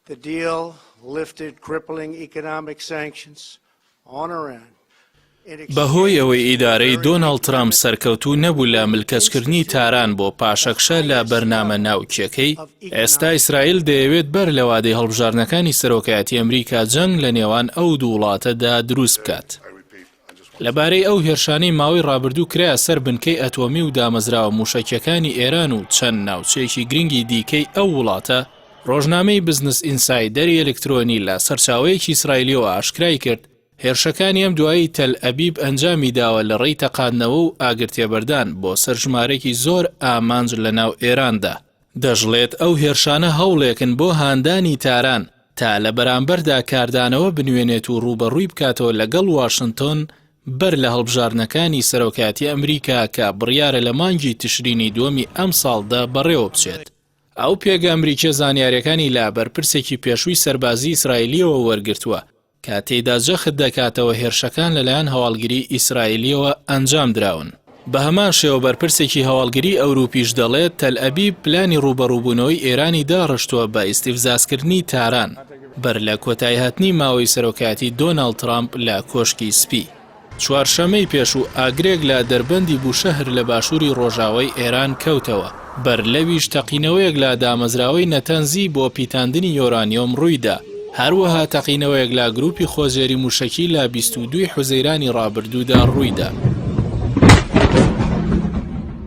The deal lifted crippling economic sanctions on Iran. بەهۆی ئەوەی ئیدارەی دۆناڵد ترامپ سەرکەوتوو نەبوو لە ملکەچکردنی تاران بۆ پاشەکشە لە بەرنامە ناوکییەکەی، ئێستا ئیسرائیل دەیەوێت بەر لە وادەی هەڵبژاردنەکانی سەرۆکایەتی ئەمریکا جەنگ لە نێوان ئەو دوو وڵاتەدا دروست بکات. لەبارەی ئەو هێرشانەی ماوەی ڕابردوو کرایە سەر بنکەی ئەتۆمی و دامەزراوە مووشەکییەکانی ئێران و چەند ناوچەیەکی گرنگی دیکەی ئەو وڵاتە، ڕۆژنامەی بزنس ئینسایدەری ئەلکترۆنی لە سەرچاوەیەکی ئیسرائیلییەوە ئاشکرای کرد، هێرشەکانی ئەم دوایی تەل ئەبیب ئەنجامی داوە لە ڕێی تەقاندنەوە و ئاگرتێبەردان بۆ سەر ژمارەیەکی زۆر ئامانج لە ناو ئێراندا. دەشڵێت ئەو هێرشانە هەوڵێکن بۆ هاندانی تاران تا لە بەرامبەردا کاردانەوە بنوێنێت و ڕووبەڕووی بکاتەوە لەگەڵ واشنتۆن بەر لە هەڵبژاردنەکانی سەرۆکایەتی ئەمریکا کە بڕیارە لە مانگی تشرینی دووەمی ئەمساڵدا بەڕێوەبچێت. ئەو پێگە ئەمریکیە زانیاریەکانی لە بەرپرسێکی پێشووی سەربازی ئیسرائیلیەوە وەرگرتووە کە تێیدا جەخت دەکاتەوە هێرشەکان لەلایەن هەواڵگری ئیسرائیلیەوە ئەنجام دراون. بەهەمان شێوە بەرپرسێکی هەواڵگری ئەوروپیش دەڵێت تەلئەبیب پلانی ڕووبەڕووبوونەوەی ئێرانی داڕشتووە بە ئیستیفزازکردنی تاران بەر لە کۆتاییهاتنی ماوەی سەرۆکایەتی دۆناڵد ترامپ لە کۆشکی سپی. چوارشەممەی پێشوو ئاگرێک لە دەربەندی بوشەهر لە باشووری ڕۆژاوای ئێران کەوتەوە، بەر لەویش تەقینەوەیەک لە دامەزراوەی نەتەنزی بۆ پیتاندنی یۆرانیۆم ڕوویدا، هەروەها تەقینەوەیەک لە گرووپی خۆجێری مووشەکی لە 22 ی حوزەیرانی ڕابردوودا ڕوویدا.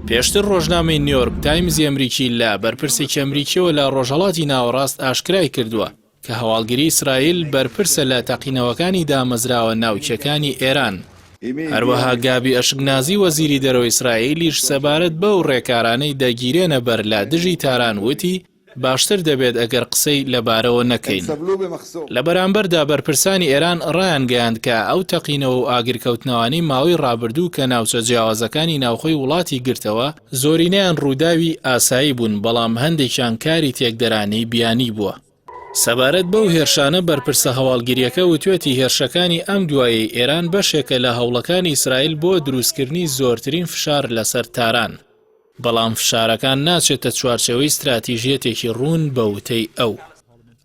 پێشتر ڕۆژنامەی نیۆرک تایمزی ئەمریکی لە بەرپرسێکی ئەمریکیەوە لە ڕۆژهەڵاتی ناوەڕاست ئاشکرای کردووە، کە هەواڵگری ئیسرائیل بەرپرسە لە تەقینەوەکانی دامەزراوە ناوکیەکانی ئێران. هەروەها گابی ئەشکنازی وەزیری دەرەوەی ئیسرائیلیش سەبارەت بەو ڕێکارانەی دەگیرێنە بەر لە دژی تاران وتی، باشتر دەبێت ئەگەر قسەی لەبارەوە نەکەین. لە بەرامبەردا بەرپرسانی ئێران ڕایانگەیاند کە ئەو تەقینەوە و ئاگرکەوتنەوانەی ماوەی ڕابردوو کە ناوچە جیاوازەکانی ناوخۆی وڵاتی گرتەوە، زۆرینەیان ڕووداوی ئاسایی بوون، بەڵام هەندێکیان کاری تێکدەرانەی بیانی بووە. سەبارەت بەو هێرشانە بەرپرسە هەواڵگرییەکە وتوێتی هێرشەکانی ئەم دوایەی ئێران بەشێکە لە هەوڵەکانی ئیسرائیل بۆ دروستکردنی زۆرترین فشار لەسەر تاران، بەڵام فشارەکان ناچێتە چوارچێوەی ستراتیژیەتێکی ڕوون بە وتەی ئەو.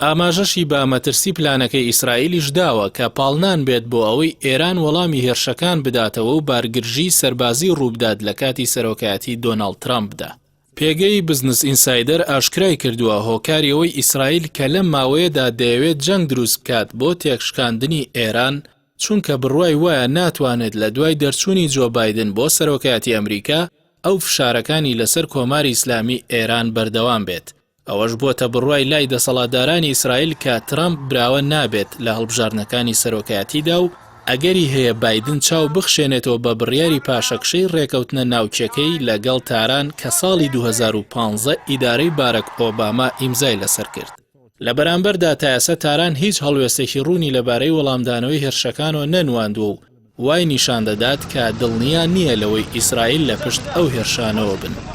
ئاماژەشی بە مەترسی پلانەکەی ئیسرائیلیش داوە کە پاڵنان بێت بۆ ئەوەی ئێران وەڵامی هێرشەکان بداتەوە و بارگرژیی سەربازی ڕووبدات لە کاتی سەرۆکایەتی دۆناڵد ترامپدا. پێگەی بزنس ئینسایدەر ئاشکرای کردووە، هۆکاری ئەوەی ئیسرائیل کە لەم ماوەیەدا دەیەوێت جەنگ دروست بکات بۆ تێکشکاندنی ئێران، چونکە بڕوای وایە ناتوانێت لە دوای دەرچوونی جۆ بایدن بۆ سەرۆکایەتی ئەمریکا ئەو فشارەکانی لەسەر کۆماری ئیسلامی ئێران بەردەوام بێت. ئەوەش بۆتە بڕوای لای دەسەڵاتدارانی ئیسرائیل کە ترەمپ براوە نابێت لە هەڵبژاردنەکانی سەرۆکایەتیدا و ئەگەری هەیە بایدن چاو بخشێنێتەوە بە بڕیاری پاشەکشەی ڕێکەوتنە ناوکیەکەی لەگەڵ تاران کە ساڵی 2015 ئیدارەی بارەک ئۆباما ئیمزای لەسەر کرد. لە بەرامبەردا تا ئێستا تاران هیچ هەڵوێستێکی ڕوونی لەبارەی وەڵامدانەوەی هێرشەکانەوە نەنواندووە و وای نیشان دەدات کە دڵنیا نییە لەوەی ئیسرائیل لە پشت ئەو هێرشانەوە بن.